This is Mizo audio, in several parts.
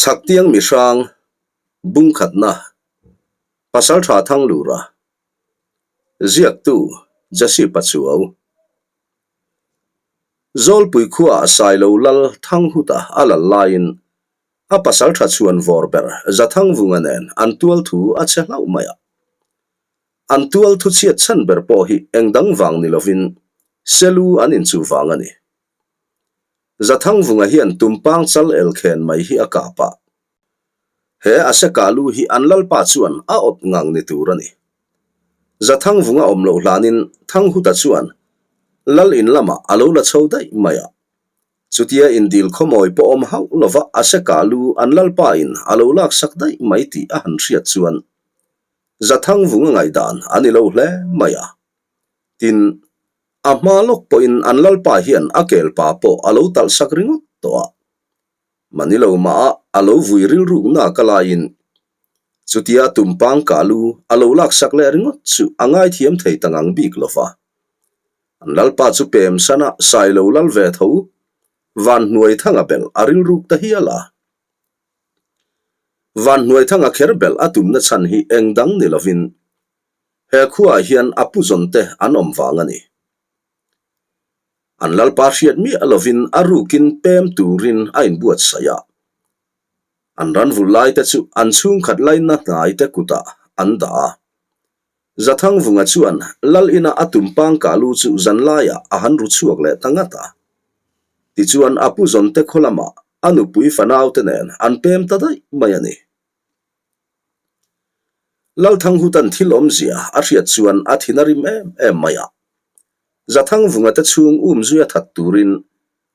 Chhaktiang mihrang bungkhatna Pasaltha Thanglura Ziaktu Jesse Pachuau Zawlpui khuaah Sailo Lal Thanghuta a lal laiin a pasaltha chhuan vawr ber Zathangvunga nen an tual thu a che hlauh mai a. An tual thu chhiat chhan ber pawh hi eng dang vang ni lovin Selu an inchuh vang a ni. Zathangvunga hian tumpang chal el khen mai hi a kap a. He a seka lu hi an lalpa chuan a awt ngang ni tur a ni. Zathangvunga awm loh hlanin Thanghuta chuan lal in lamah a lo la chho daih mai a. Chutia indil khawmawi pawh awm hauh lova a seka lu an lalpa in a lo laksak daih mai tih a han hriat chuan Zathangvunga ngaihdan a ni lo hle mai a. Tin, a hma lawk pawhin an lalpa hian a kelpa pawh a lo talhsak ringawt tawh a. Manilo mah a lo vui rilruk nak a laiin chutia tumpang kah lu a lo laksak leh ringawt chu a ngaithiam thei ta ngang bik lo va. An lalpa chu pem sana Sailo lal ve tho Vanhnuaithanga belh a rilruk ta hial a. Vanhnuaithanga kher belh a tumna chhan hi eng dang ni lovin he khuaah hian a pu zawn te an awm vang a ni. An lalpa hriat miah lovin a rukin pem turin a inbuatsaih a. An ran vul lai te chu an chhungkhat laina hnai te kutah an dah a. Zathangvunga chuan lal ina a tumpang kah lu chu zanlaiah a han ru chhuak leh ta ngat a. Tichuan a pu zawn te khaw lamah a nupui fanau te nen an pem ta daih mai a ni. Lalthanghutan thil awmzia a hriat chuan a thin a rim em em mai a. Zathangvunga te chhung um zui a that turin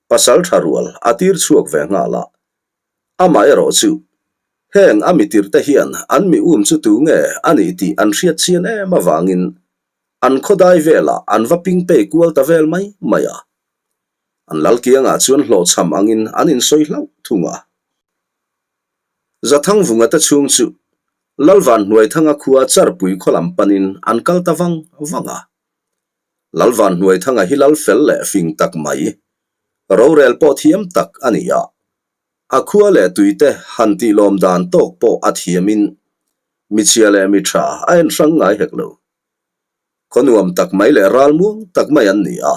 pasal tha rual a tir chhuak ve nghal a. Amah erawh chu heng a mitir te hian an mi um chu tu nge a nih tih an hriat chian em avangin an khawdai velah an va ping pei kual ta vel mai mai a. An lalkiangah chuan hlawhchham angin an insawi hlauh thung a. Zathangvunga te chhung chu Lalvanhnuaithanga khua Charpui khaw lam panin an kal ta vang vang a. Lalvanhnuaithanga hi lal fel leh fing tak mai, rorel pawh thiam tak a ni a. A khua leh tuite han tih lawm dan tawk pawh a thiamin michhia leh mitha a en hrang ngai hek lo. Khaw nuam tak mai leh ral muang tak mai an ni a.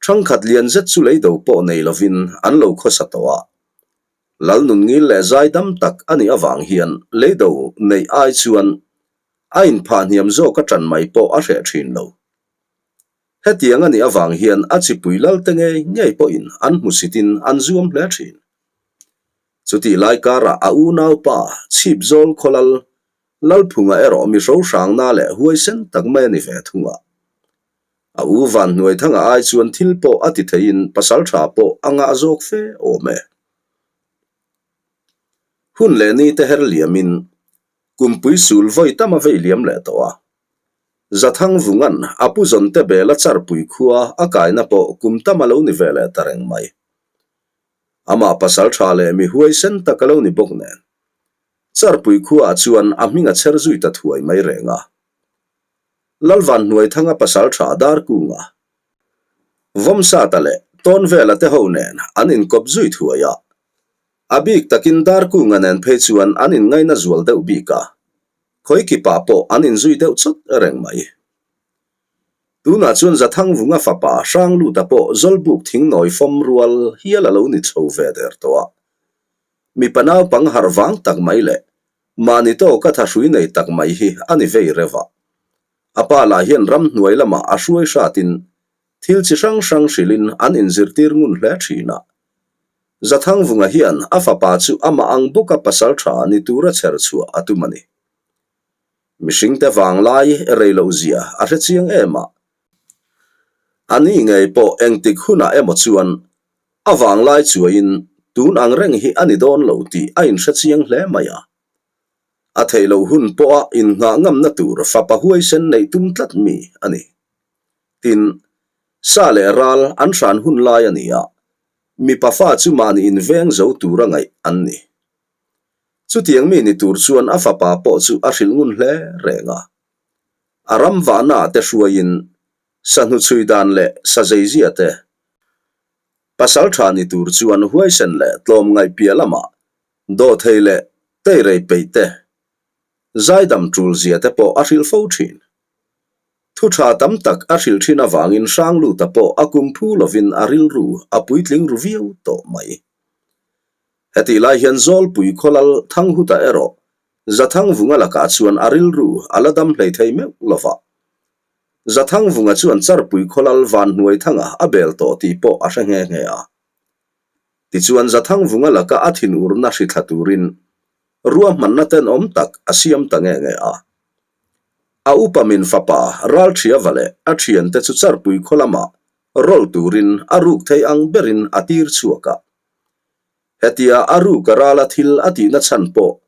Thangkhat lian zet chu leido pawh nei lovin an lo khawsa tawh a. Lalnunngil leh zaidam tak a nih avang hian leido neih ai chuan a inphah hniam zawk a ṭan mai pawh a hreh ṭhin lo. Hetiang a nih avang hian a chipui lalte ngei ngei pawhin an hmusitin an zuam hle ṭhin. Chutih lai karah a unaupa Chhipzawl Khawlal Lalphunga erawh mi hrohrangna leh huaisen tak mai a ni ve thung a. A u Vanhnuaithanga ai chuan thil pawh a ti theiin pasalṭha pawh a ngah zawk fe awm e. Hun leh ni te her liamin kumpui sul vawi tam a vei liam leh tawh a. Zathangvunga'n a pu zawnte bela charpui khua a kaina pawh kum tam a lo ni ve leh ta reng mai. Amah pasalṭha leh mi huaisen tak a lo ni bawk nen. Charpui khuaah chuan a hming a chher zui ta thuai mai reng a. Lalvanhnuaithanga pasal tha Darkunga, Vawmsata leh Tawnvela te ho nen an inkawp zui thuai a. A bik takin Darkunga nen phei chuan an inngaina zual deuh bik a, khawikipah pawh an inzui deuh chawt reng mai. Tunah chuan Zathangvunga fapa Hrangluta pawh Zawlbuk thingnawi fawm rual hial a lo ni chho ve der tawh a. Mipa naupang harh vang tak mai leh Mahni tawka thahrui nei tak mai hi a ni vei reuh a. A pa lah hian ramhnuai lamah a hruai hratin thil chi hrang hrang hrilhin an inzirtir ngun hle thin a. Zathangvunga hian a fapa chu amah ang bawka pasal tha ni tura chher chhuah a tum a ni. Mihringte vanglai rei loh zia a hre chiang em a. A ni ngei pawh engtik hunah emaw chuan A vanglai chuaiin tun ang reng hi a ni dawn lo tih a inhre chiang hle mai a. A theih loh hun pawha innghah ngamna tur fapa huaisen neih tum tlat mi a ni. Tin, sa leh ral an hran hun lai a ni a, mipa fa chu mahni inveng zo tura ngaih an ni. Chutiang mi ni tur chuan a fapa pawh chu a hrilh ngun hle reng a. A ram vahna te hruaiin Sahnu chhui dan leh sa zeizia te. Pasal tha ni tur chuan huaisen leh tlawm ngaih piah lamah Dawhthei leh teirei peih te, zaidam tul zia te pawh a hrilh fo thin. Thu tha tam tak a hrilh thin avangin Hrangluta pawh a kum phu lovin a rilru a puitling ru viau tawh mai. Hetih lai hian Zawlpui khawlal Thanghuta erawh Zathangvunga lakah chuan a rilru a la dam hlei thei meuh lova. Zathangvunga chuan Charpui khawlal Vanhnuaithanga a bel tawh tih pawh a hre nghe nghe a. Tichuan Zathangvunga laka a thinurna hri thla turin ruahmanna tenawm tak a siam ta nge nge a. A upa min fapa Ralṭhiava leh a ṭhiante chu Charpui khaw lamah rawlh turin a ruk thei ang berin a tir chhuak a. Hetia a ruka rala thil a tihna chhan pawh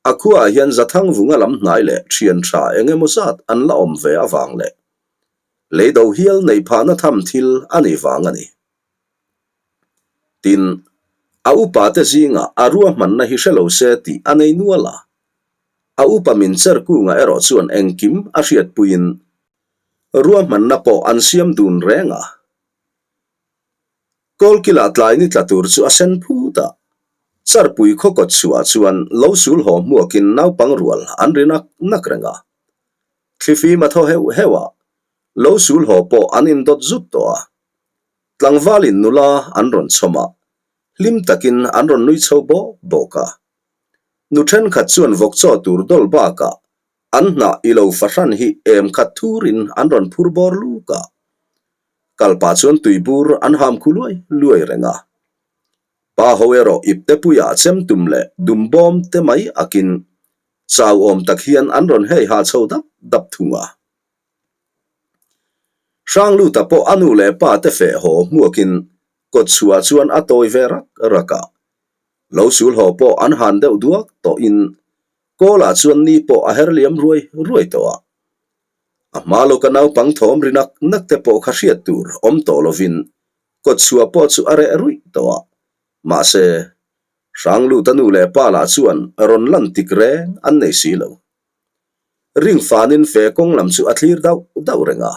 a khuaah hian Zathangvunga lam hnai leh ṭhian ṭha eng emaw zat an la awm ve avang leh leido hial neih phahna tham thil a nih vang a ni. Tin, a upa te zingah a ruahmanna hi hre lo se tih a nei nual a. A upa min cher kungah erawh chuan engkim a hriatpuiin ruahmanna pawh an siam dun reng a. Kawlkila tlai ni tla tur chu a sen phut a. Charpui khaw kawt chhuah chuan lo sul haw hmuakin naupang rual an ri nak nak reng a. Thlifim a thaw heuh heuh a, lo sul haw pawh an indawt zut tawh a. Tlangvalin nula an rawn chhawm a, hlim takin an rawn nui chho bawk bawk a. Nu thenkhat chuan vawk chaw tur dawl bakah an hnah i lo fahran hi em khat thurin an rawn phur bawr luk a. Kalpa chuan tuibur an ham khu luai luai reng a. Pa ho erawh ipte puiah chem tum leh dum bawm te mai akin chau awm tak hian an rawn hei ha chho dap dap thung a. Hrangluta pawh a nu leh pa te feh haw hmuakin kawtchhuah chuan a tawi ve rak rak a. Lo sul haw pawh an han deuh duak tawhin kawlah chuan ni pawh a her liam ruai ruai tawh a. A hma lawka naupang thawm ri nak nak te pawh kha hriat tur awm tawh lovin kawtchhuah pawh chu a reh ruih tawh a. Mahse, Hrangluta nu leh pa lah chuan rawn lan tik reng an nei si lo. Ring fanin fe kawng lam chu a thlir dauh dauh reng a.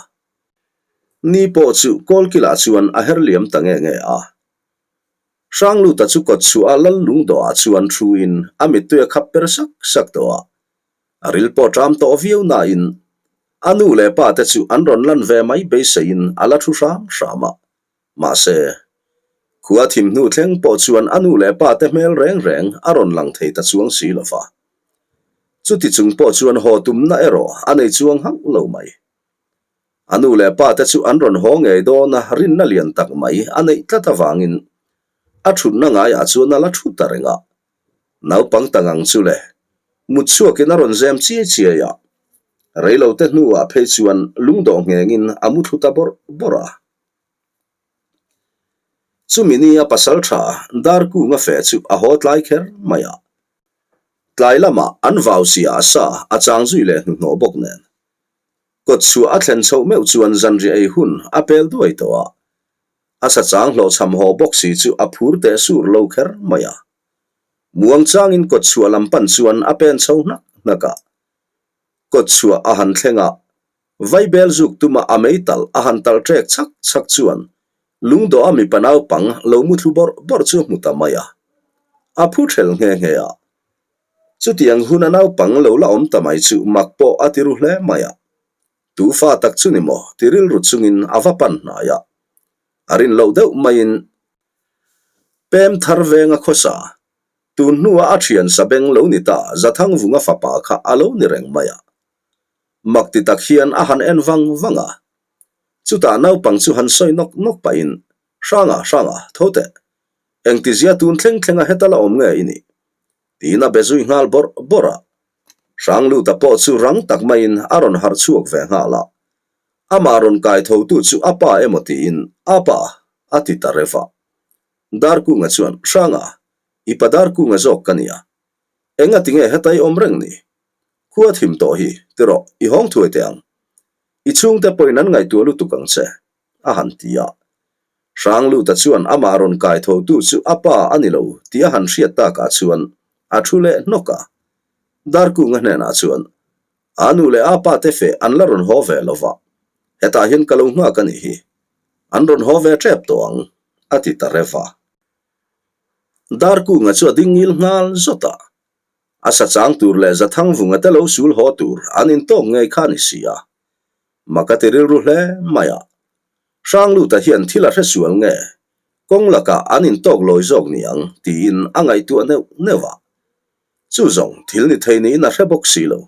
Ni pawh chu kawlkilah chuan a her liam ta nge nge a. Hrangluta chu kawtchhuah a lal lungdawhah chuan thuin a mittui a khap per sak sak tawh a. A ril pawh ṭam tawh viau nain a nu leh pa te chu an rawn lan ve mai beiseiin a la thu hram hram a. Mahse, khua thim hnu thleng pawh chuan a nu leh pa te hmel reng reng a rawn lang thei ta chuang si lo va. Chuti chung pawh chuan haw tumna erawh a nei chuang hauh lo mai. A nu leh pa te chu an rawn haw ngei dawn a, rinna lian tak mai a neih tlat avangin a thutna ngaiah chuan a la thu ta reng a. Naupang ta ngang chu le, mut chhuakin a rawn zem chiai chiai a, reilote hnuah phei chuan lungdawh nghengin a mu thlu ta bawrh bawrh a. Chumi ni a pasal tha Darkunga feh chu a haw tlai kher mai a. Tlai lamah an vau sia a sa a chang zui leh hnuhnawh bawk nen. Kawtchhuah a thlen chhoh meuh chuan zanriah ei hun a pel duai tawh a. A sa chang hlawhchham haw bawk si chu a phur teh sur lo kher mai a. Muang changin kawtchhuah lam pan chuan a pen chho hnak hnak a. Kawtchhuah a han thleng a, Vaibel zuk tuma a mei talh a han talh ṭek chhak chhak chuan lungdawh a mipa naupang lo mu thlu bawrh bawrh chu a hmu ta mai a. A phu ṭhel nghe nghe a. Chutiang hun a naupang lo la awm ta mai chu mak pawh a ti ru hle mai a. Tu fa tak chu ni maw ti rilru chungin a va pan hnai a. A rin loh deuh maiin pem thar venga khawsa tun hnua a ṭhian sabeng lo ni ta Zathangvunga fapa kha a lo ni reng mai a. Mak ti tak hian a han en vang vang a. Chutah naupang chu han sawi nawk nawk pahin, Hranga, Hranga, tho teh. Engtizia tun thleng thlenga heta la awm nge i nih? Tiin a be zui nghal bawrh bawrh a. Hrangluta pawh chu rang tak maiin a rawn harh chhuak ve nghal a. Amah rawn kai thotu chu a pa emaw tiin, A pa, a ti ta rev a. Darkunga chuan, Hranga, i pa Darkunga zawk ka nia. Engati nge heta i awm reng ni? Khua thim tawh hi, ti rawh, i hawng thuai teh ang. I chhungte pawhin an ngaihtuah lutuk ang che, a han ti a. Hrangluta chuan amah rawn kai thotu chu a pa a ni lo tih a han hriat takah chuan a thu leh hnawk a. Darkunga hnenah chuan, A nu leh a pa te feh an la rawn haw ve lo va, hetah hian ka lo nghak a nih hi. An rawn haw ve tep tawh ang, a ti ta rev a. Darkunga chu a ding ngil nghal zawt a. A sa chang tur leh Zathangvunga te lo sul haw tur an intawk ngei kha a ni si a. Mak a ti rilru hle mai a. Hrangluta hian thil a hre sual nge? Kawng lakah an intawk lawi zawk ni ang tiin a ngaihtuah neuh neuh a. Chu zawng thil ni thei niin a hre bawk si lo.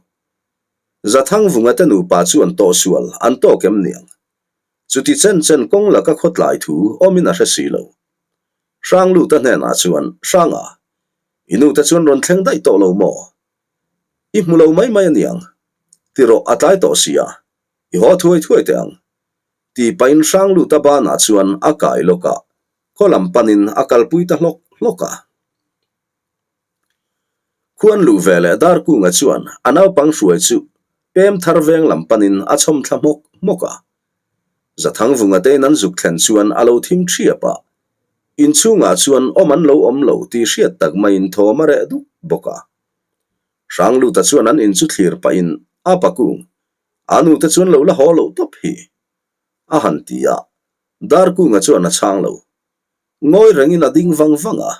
Zathangvunga te nupa chuan tawhsual an tawk em niang? Chuti chen chen kawng laka khawtlai thu awmin a hre si lo. Hrangluta hnenah chuan, Hranga, i nute chuan rawn thleng daih tawh lo maw? I hmu lo mai mai aniang. Ti rawh a tlai tawh si a, i haw thuai thuai teh ang. Ti pahin Hrangluta banah chuan a kai lawk a, khaw lam panin a kalpui ta hlawk hlawk a. Khuan luh ve leh Darkunga chuan a naupang hruai chu pem thar veng lam panin a chhawm thla hmawk hmawk a. Zathangvunga tein an zuk thlen chuan a lo thim thiap a, inchhungah chuan awm an lo awm lo tih hriat tak maiin thawm a reh duk bawk a. Hrangluta chuan an in chu thlir pahin a pakung, a nute chuan lo la haw loh tawp hi a han ti a, Darkunga chuan a chhang lo. Ngawi rengin a ding vang vang a,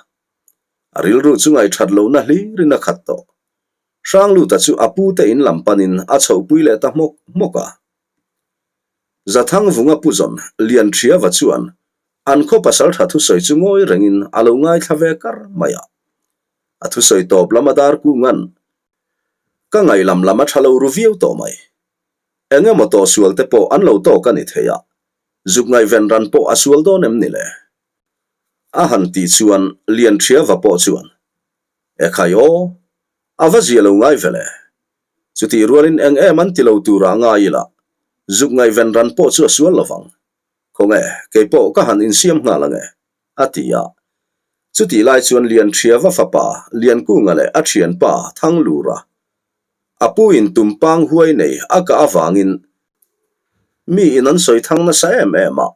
A rilru chu ngaihthat lohna hlirin a khat tawh. Hrangluta chu a pute in lam panin a chhohpui leh ta hmawk hmawk a. Zathangvunga pu zawn Lianṭhiava chuan an khaw pasalṭha thusawi chu ngawi rengin a lo ngaithla ve kar mai a. A thusawi tawp lam a dar kunga'n ka ngaihlam lam a ṭha lo ru viau tawh mai. Eng emaw tawhsual te pawh an lo tawk a ni thei a, zuk ngaihven ran pawh a sual dawn em ni le? A han tih chuan Lianṭhiava pawh chuan, Ekhai aw, a va zia lo ngai ve le. Chutih rualin eng em an ti lo turah ngai ila, zuk ngaihven ran pawh chu a sual lovang. Khawnge, kei pawh ka han insiam nghal ange, a ti a. Chutih lai chuan Lianṭhiava fapa Liankunga leh a ṭhianpa Thanglura, a pu in tumpang huai nei a kah avangin mi in an sawi thang nasa em em a,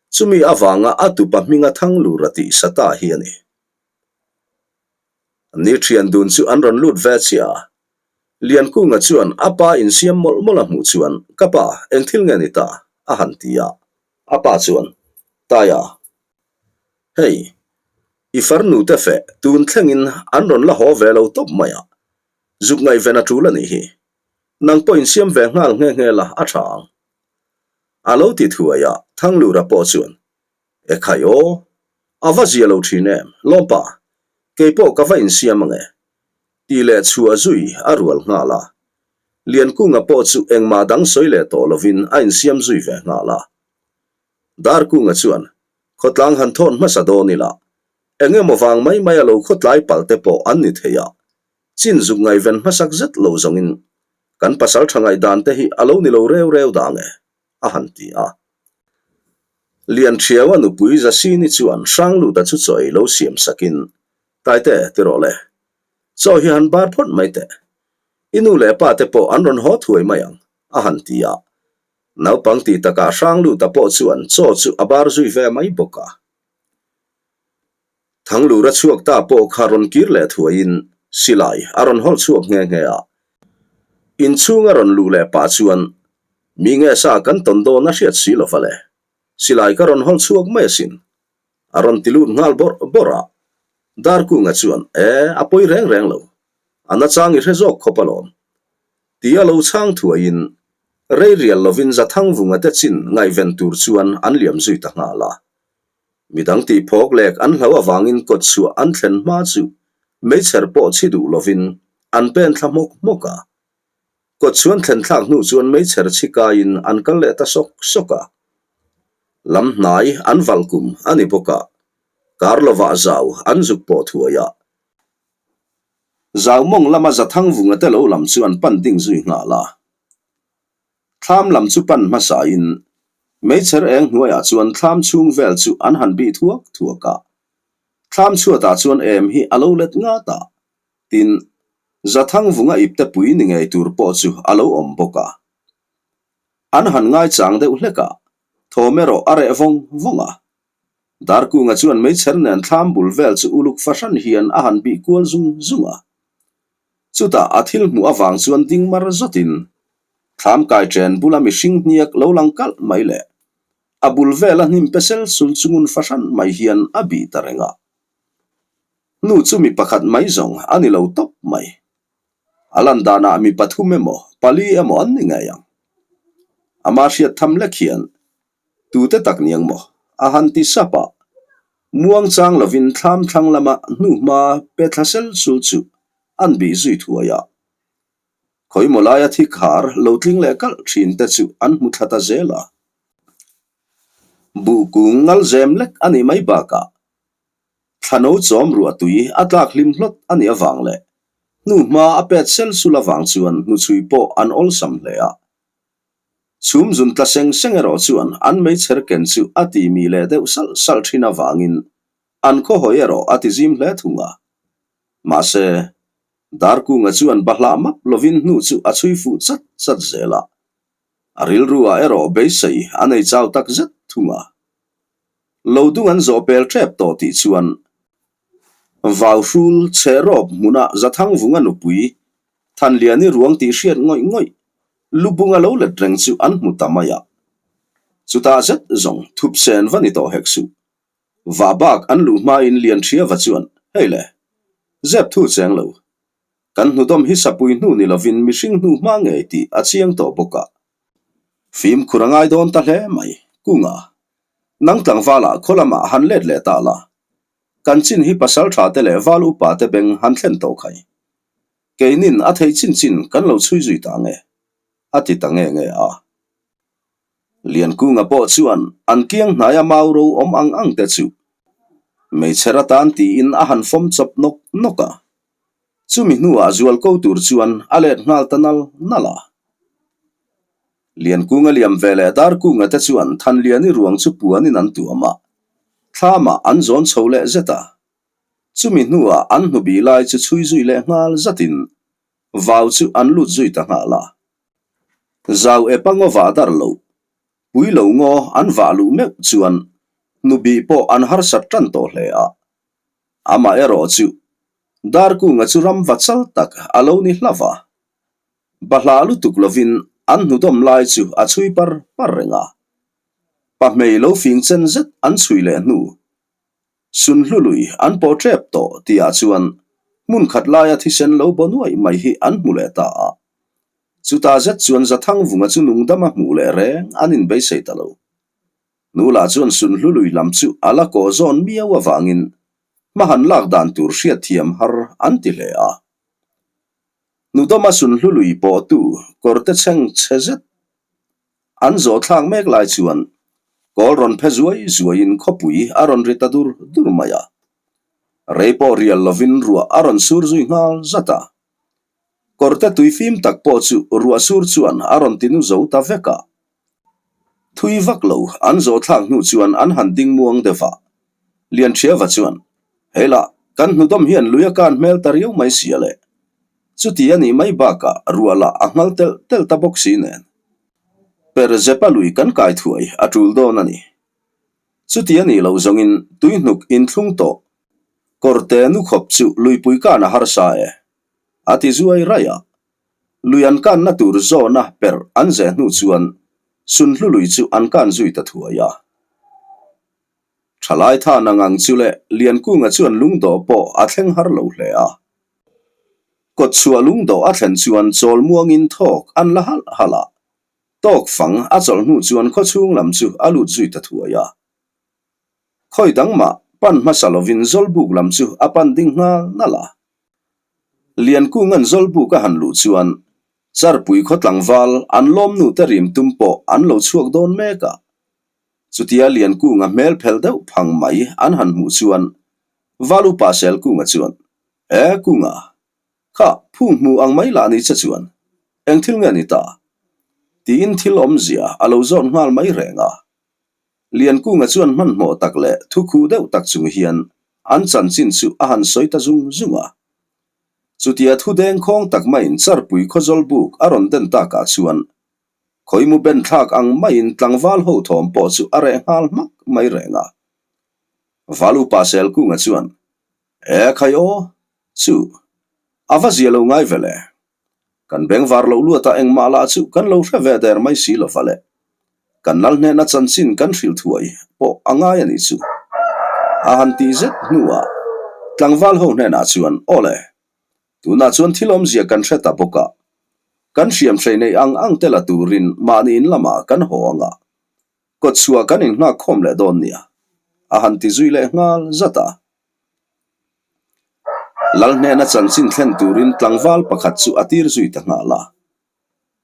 Chumi avanga a tupa hminga Thanglura tih sa ta hi a ni. Ni thian dun chu an rawn lut ve chiah a. Liankunga chuan a pa insiam mawlh mawlh a hmuh chuan, Ka pa, eng thil nge ni ta? a han ti a. A pa chuan, Taia, hei, i farnu te feh tun thlengin an rawn la haw ve lo tawp mai a, zuk ngaihven a tul a nih hi. Nang pawh insiam ve nghal nghe nghe la a tha ang. A lo ti thuai a, Thanglura pawh chuan, E khai aw, a va zia lo thin em, Lawmpa, kei pawh ka va insiam ange, tih leh chhuah zui a rual nghal a. Liankunga pawh chu engmah dang sawi leh tawh lovin a insiam zui ve nghal a. Darkunga chuan, Khawtlang han thawn hmasa dawn ila, eng emaw vang mai mai a lo khawtlai palh te pawh an ni thei a, chin zuk ngaihven hmasak zet lo zawngin kan pasal tha ngaihdan te hi a lo ni lo reu reu dah nge? a han ti a. Lianṭhiaua nupui Zasini chuan Hrangluta chu chaw ei lo siam sakin, Taite, ti rawh le. Chaw hi han bar phawt mai teh. I nu leh pa te pawh an rawn haw thuai mai ang, a han ti a. Naupang tih takah Hrangluta pawh chuan chaw chu a bar zui ve mai bawk a. Thanglura chhuak ta pawh kha rawn kir leh thuaiin silai a rawn hawlh chhuak nghe nghe a. Inchhung a rawn luh leh pah chuan, Mi nge sa kan tawn dawn a hriat si lo va le, silai ka rawn hawlh chhuak mai asin. A rawn ti lut nghal bawrh bawrh a. Darkunga chuan, E, a pawi reng reng lo. A nachang i hre zawk khawp alawm. Ti a lo chhang thuaiin, rei rial lovin Zathangvunga te chin ngaihven tur chuan an liam zui ta nghal a. Midang tih phawk lek an hlo avangin kawt chhuah an thlen hma chu meichher pawh chhi duh lovin an pen thla hmawk hmawk a. Kawt chhuan thlen thlak hnu chuan meichher chhi kaiin an kal leh ta sawk sawk a. Lam hnai an valh kum a ni bawk a, kar lovah zau an zuk pawh thuai a. Zau mawng lama Zathangvunga te lo lam chu an pan ding zui nghal a. Thlam lam chu pan hmasain meichher eng hnuaiah chuan thlam chhung vel chu an han bih thuak thuak a. Thlam chhuatah chuan em hi a lo let ngat a, tin, Zathangvunga ipte pui ni ngei tur pawh chu a lo awm bawk a. An han ngaichang deuh hlek a, thawm erawh a reh vawng vawng a. Darkunga chuan meichher nen thlam bul vel chu uluk fahran hian a han bih kual zung zung a. Chutah a thil hmuh avang chuan ding mar zawtin thlam kai chen bula mihring hniak lo lang kalh mai leh a bul vela hnim pe sel sul chungun fahran mai hian a bih ta reng a. Hnu chu mi pakhat mai zawng a ni lo tawp mai. A lan danah mi pathum emaw, pali emaw an ni ngei ang. Ama hriat tham lek hian tute tak niang maw a han ti sap a, muang chang lovin thlam thlang lama hnuhma pe thla sel sul chu an bih zui thuai a. Khawimaw laia thi khar lo tling leh kalh thin te chu an hmu thla ta zel a. Buh kung ngal zem lek a nih mai bakah Thlano chawm ruah tui a tlak hlim hlawt a nih avang leh hnu hma a pet sel sul avang chuan hnuchhui pawh an awlsam hle a. Chhum zun tla seng seng erawh chuan an meichher ken chu a ti mi leh deuh salh salh thin avangin an khawhawi erawh a ti zim hle thung a. Mahse, Darkunga chuan bahlah map lovin hnu chu a chhui fuh chat chat zel a. A rilru ah erawh beisei a nei chau tak zet thung a. Lo dung an zawh pel tep tawh tih chuan Vau hrul chhe rawp hmuna Zathangvunga nupui Thanliani ruang tih hriat ngawih ngawih lubunga lo let reng chu an hmu ta mai a. Chutah zet zawng thup sen va ni tawh hek suh. Vah bak an luh hmain Lianhriava chuan, Hei le, zep thu cheng lo. Kan hnudawm hi sapui hnu ni lovin mihring hnu hma ngei tih a chiang tawh bawk a. Fimkhur a ngai dawn ta hle mai, Kunga. Nang tlangvalah khaw lamah han let leh ta la. Kan chin hi pasal tha te leh val upa te beng han thlen tawh khai. Keinin a thei chin chin kan lo chhui zui ta nge, a ti ta nge nge a. Liankunga pawh chuan an kiang hnaia mau ro awm ang ang te chu hmeichhe atan tiin a han fawm chawp nawk nawk a. Chumi hnuah zual ko tur chuan a let nghal ta nal nal a. Liankunga liam ve leh Darkunga te chuan Thanliani ruang chu puanin an tuam a, thlamah an zawn chho leh zet a. Chumi hnuah an hnubi lai chu chhui zui leh nghal zatin vau chu an lut zui ta nghal a. Zau epa ngaw vah dar lo, pui lo ngaw an vah luh meuh chuan hnubi pawh an harsat tan tawh hle a. Amaherawh chu Darkunga chu ram va chal tak a lo ni hlauh a, bahlah lutuk lovin an hnudawm lai chu a chhui par par reng a. Pahmei lo fing chen zet an chhui leh hnu, Sunhlului an pawh tep tawh tihah chuan hmun khat laia thisen lo baw nuaih mai hi an hmu leh ta a. Chutah zet chuan Zathangvunga chu nungdama hmuh leh reng an inbeisei ta lo. Nula chuan Sunhlului lam chu a la kaw zawn miau avangin hma han lak dan tur hriatthiam har an ti hle a. Nudawma Sunhlului pawhtu kawrte chheng chhe zet an zawh thlak mek lai chuan kawl rawn phe zuai zuaiin khawpui a rawn ri ta dur dur mai a. Rei pawh rial lovin ruah a rawn sur zui nghal zat a. Kawrte tui fim tak pawh chu ruah sur chuan a rawn tinu zo ta vek a. Thui vak lo an zawh thlak hnu chuan an han ding muang deuh a. Lianhriava chuan, Hei lah, kan hnudawm hian lui a kan hmel ta riau mai sia le. Chuti a nih mai bakah ruah lah a nghal telh telh ta bawk si nen. Per zepa lui kan kai thuai a tul dawn a ni. Chuti a nih loh zawngin tuihnuk inthlung tawh kawrte nu khawp chu luipui kan a harsa e, a ti zuai raih a. Lui an kanna tur zawna perh an zeh hnu chuan Sunhlu lui chu an kan zui ta thuai a. Thalai than ang ang chu leh Liankunga chuan lungdawh pawh a thleng har lo hle a. Kawtchhuah lungdawh a thlen chuan chawl muangin thawk an la halh halh a. Tawk fang a chawlh hnu chuan khawchhung lam chu a lut zui ta thuai a. Khawi dang mah pan hmasa lovin Zawlbuk lam chu a pan ding nghal nalh a. Liankunga'n Zawlbuk a han luh chuan Charpui khaw tlangval an lawmnu te rim tum pawh an lo chhuak dawn mek a. Chutia Liankunga hmel phel deuh phang mai an han hmuh chuan Valupa Selkunga chuan, E Kunga, kha phung hmu ang mai lah ni che chuan eng thil nge ni ta? tiin thil awmzia a lo zawt nghal mai reng a. Liankunga chuan hmanhmawh tak leh thukhuh deuh tak chung hian an chanchin chu a han sawi ta zung zung a. Chutia thu dengkhawng tak maiin Charpui khawzawl buk a rawn den takah chuan khawimu ben thlak ang maiin tlangval ho thawm pawh chu a reh nghal hmak mai reng a. Valupa Selkunga chuan, E khai aw, chu, a va zia lo ngai ve le. Kan bengvar loh luatah engmah lah chu kan lo hre ve der mai si lova le. Kan lal hnehna chanchin kan hrilh thuai pawh a ngai a nih chu. A han tih zet hnuah. Tlangval ho hnenah chuan, Aw le, tunah chuan thil awmzia kan hre ta bawk a, kan hriamhrei neih ang ang te la turin mahni in lamah kan haw ang a, kawtchhuah kan innghak khawm leh dawn nia, a han ti zui leh nghal zat a. Lal hnena chanchin thlen turin tlangval pakhat chu a tir zui ta nghal a.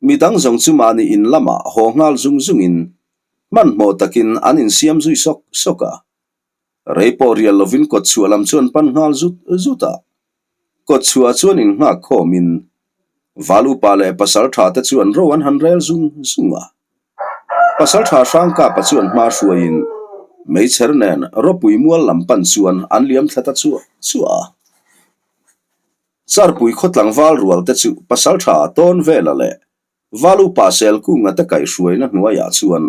Mi dang zawng chu mahni in lamah haw nghal zung zungin hmanhmawh takin an insiam zui sawk sawk a. Rei pawh rial lovin kawtchhuah lam chuan pan nghal zut zut a. Kawtchhuah chuan innghak khawmin Val upa leh pasal tha te chuan ro an han rel zung zung a. Pasal tha Hrangkapa chuan hma hruaiin meichher nen ropui mual lam pan chuan an liam thla ta chuah chuah a. Charpui khaw tlangval rual te chu pasal tha Tawnvela leh Val upa Selkunga te kaihhruaina hnuaiah chuan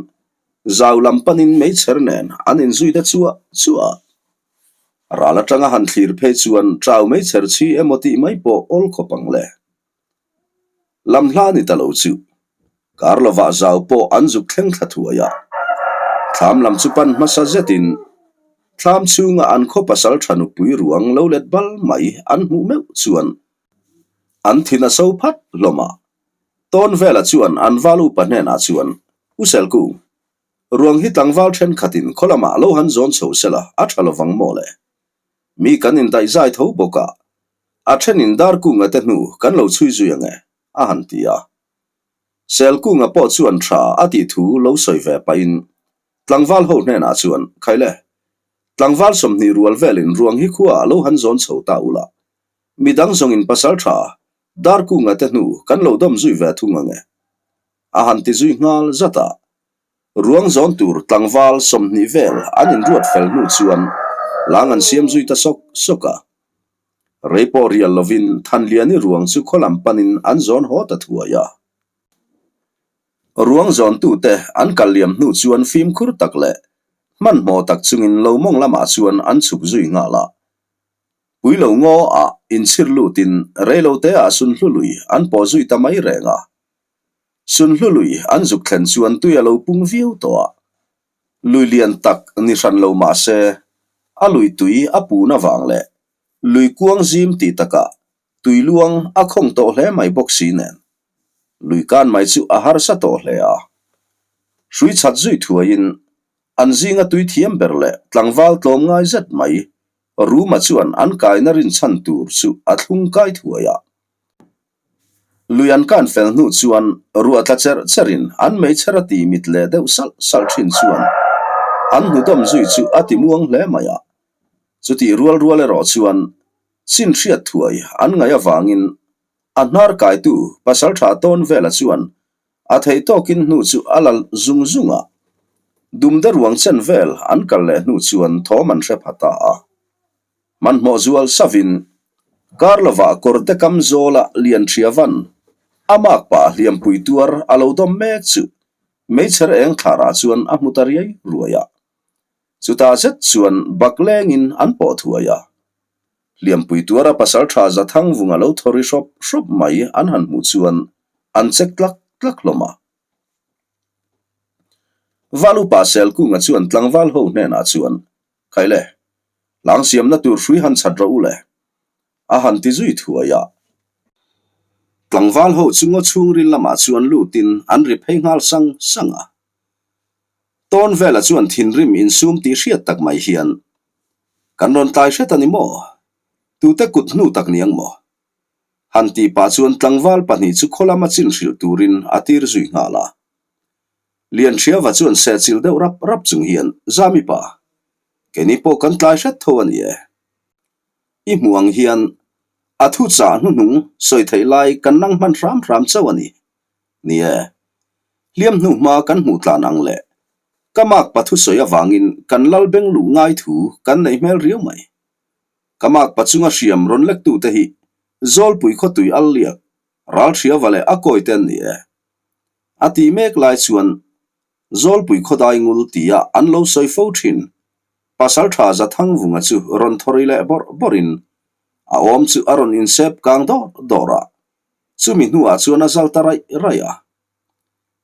zau lam panin meichher nen an inzui ta chuah chuah a. Ral atanga han thlir phei chuan ṭau meichher chhi emaw tih mai pawh awl khawp ang le. Lam hla ni ta lo chu. Kar lovah zau pawh an zuk thleng thla thuai a. Thlam lam chu pan hmasa zetin thlam chhunga an khaw pasal tha nupui ruang lo let bal mai an hmuh meuh chuan an thin a so phat hlawm a. Tawn vela chuan an val upa hnenah chuan, U Selkung, ruang hi tlangval thenkhatin khaw lamah lo han zawn chho sela a tha lovang maw le? Mi kan indaihzai tho bawk a, a thenin Darkunga te hnu kan lo chhui zui ang e, a han ti a. Selkunga pawh chuan tha a tih thu lo sawi ve pahin tlangval ho hnenah chuan, Khaile, tlangval 20 rual velin ruang hi khuaah lo han zawn chho ta ula, midang zawngin pasal tha Darkunga te hnu kan lo dawm zui ve thung ang e, a han ti zui nghal zat a. Ruang zawn tur tlangval 20 vel an inruat fel hnu chuan lang an siam zui ta sawk sawk a. Rei pawh rial lovin Thanliani ruang chu khaw lam panin an zawn haw ta thuai a. Ruang zawntute an kal liam hnu chuan fimkhur tak leh hmanhmawh tak chungin lo mawng lamah chuan an chhuk zui nghal a. Puilo ngaw ah inchhir lutin reilote ah sunhlu lui an pawh zui ta mai reng a. Sunhlu lui an zuk thlen chuan tui a lo pung viau tawh a. Lui lian tak ni hran lo mah se, a lui tui a pun avang leh lui kuang zim tih takah tui luang a khawng tawh hle mai bawk si nen, lui kan mai chu a harsa tawh hle a. Hrui chat zui thuaiin an zinga tui thiam ber leh tlangval tlawm ngai zet mai Ruma chuan an kaina rinchhan tur chu a thlung kai thuai a. Lui an kan fel hnu chuan ruah tla cherh cherhin an meichher a ti mit leh deuh salh salh thin chuan an hnudawm zui chu a ti muang hle mai a. Chutih rual rual erawh chuan chin hriat thuai an ngaih avangin a hnar kaitu pasal tha tawn vela chuan a theih tawkin hnu chu a la zung zung a. Dumde ruang chen vel an kal leh hnu chuan thawm an hre pha ta a. Hmanhmawh zual savin kar lovah kawrte kam zawla lian thria van a mak pah hliampui tuar a lo dawm mek chu meichher eng thlarah chuan a hmu ta riai ruai a. Chutah zet chuan bak lengin an pawh thuai a. Hliampui tuara pasal tha Zathang vunga lo thaw ri hrawp hrawp mai an han hmuh chuan an chek tlak tlak hlawm a. Val upa Selkunga chuan tlangval ho hnenah chuan, Khaile, hlang siamna tur hrui han chhat rawh u le, a han ti zui thuai a. Tlangval ho chu ngaw chhungril lamah chuan lutin an ri phei nghal sang sang a. Tawn vela chuan thinrim insum tih hriat tak mai hian, Kan rawn tlai hret a ni maw? Tute kut hnu tak ni ang maw? Han tih pah chuan tlangval pahnih chu khaw lama chin hrilh turin a tir zui nghal a. Lianhriava chuan sehchilh deuh rap rap chung hian, Zami pa, keini pawh kan tlai hret tho a ni e. I hmuh ang hian a thu chah hnuhnung sawi theih lai kan nang hman hram hram chauh a ni. Ni e, hliam hnu hma kan hmuh tlan ang le. Ka mak pa thusawi avangin kan lal beng luh ngai thu kan neih hmel riau mai. Ka mak pa chunga hriam rawn lektute hi Zawlpui khawtui al liak, Ralhriava leh a kawite an ni e. A tih mek lai chuan Zawlpui khawdai ngul tia an lo sawi fo thin. Pasal tha Zathangvunga chu rawn thawri leh bawrh bawrhin a awm chu a rawn insep kang dawr dawr a, chumi hnuah chuan a zal ta raih raih a.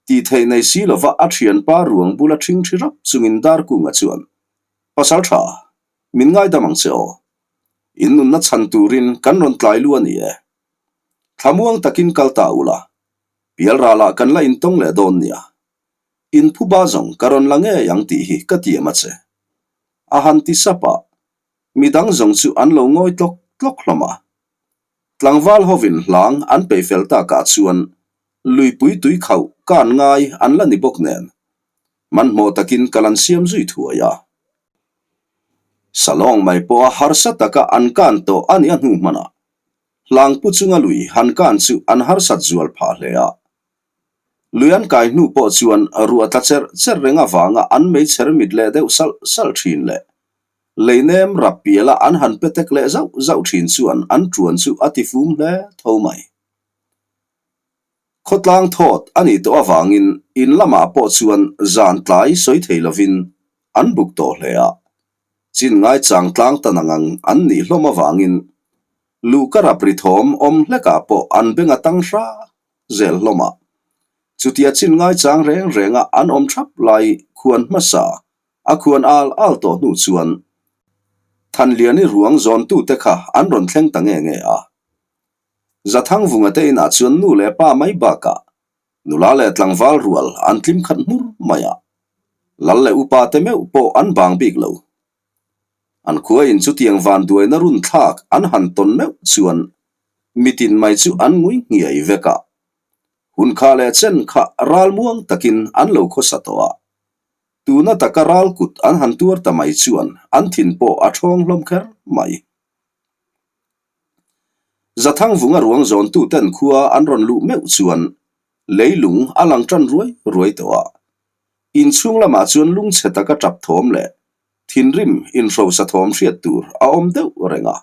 Tih theih nei si lova a thianpa ruang bula ṭhing ṭhi rap chungin Darkunga chuan, Pasal tha, min ngaidam ang che aw. In nunna chhan turin kan rawn tlai lu a ni e. Thlamuang takin kal ta ula, pialralah kan la intawng leh dawn nia. In phuba zawng ka rawn la ngei ang tih hi ka tiam a che. A han ti sap a, midang zawng chu an lo ngawi tlawk tlawk hlawm a. Tlangval hovin hlang an peih fel takah chuan luipui tui khauh kan ngai an la ni bawk nen, hmanhmawh takin kal an siam zui thuai a. Salawng mai pawha harsa taka an kan tawh a nih a hnu hmanah hlangpu chunga lui han kan chu an harsat zual phah hle a. Lui an kai hnu pawh chuan ruah tla cherh cherh reng avanga an meichher mit leh deuh salh salh thin leh lei nem rap piala an han pe tek leh zauh zauh thin chuan an tuan chu a ti fum hle tho mai. Khawtlang thawt a nih tawh avangin in lamah pawh chuan zan tlai sawi thei lovin an buk tawh hle a. Chin ngaichang tlang ta nangang an nih hlawm avangin luhka rap ri thawm awm hlekah pawh an beng a tang hra zel hlawm a. Chutia chin ngaichang reng renga an awm thap lai khuan hmasa a khuan al al tawh hnu chuan Thanliani ruang zawntute kha an rawn thleng ta nge nge a. Zathangvunga te inah chuan nu leh pa mai bakah nula leh tlangval rual an tlim khat hmur mai a, lal leh upa te meuh pawh an bang bik lo. An khuain chutiang vanduaina run thlak an han tawn meuh chuan mitin mai chu an ngui nghiai vek a, hun kha leh chen kha ral muang takin an lo khawsa tawh a, tuna taka ral kut an han tuar ta mai chuan an thin pawh a thawng hlawm kher mai. Zathangvunga ruang zawntuten khua an rawn luh meuh chuan leilung a lang tan ruai ruai tawh a. Inchhung lamah chuan lungchhe taka tap thawm leh thinrim inhrosa thawm hriat tur a awm deuh reng a.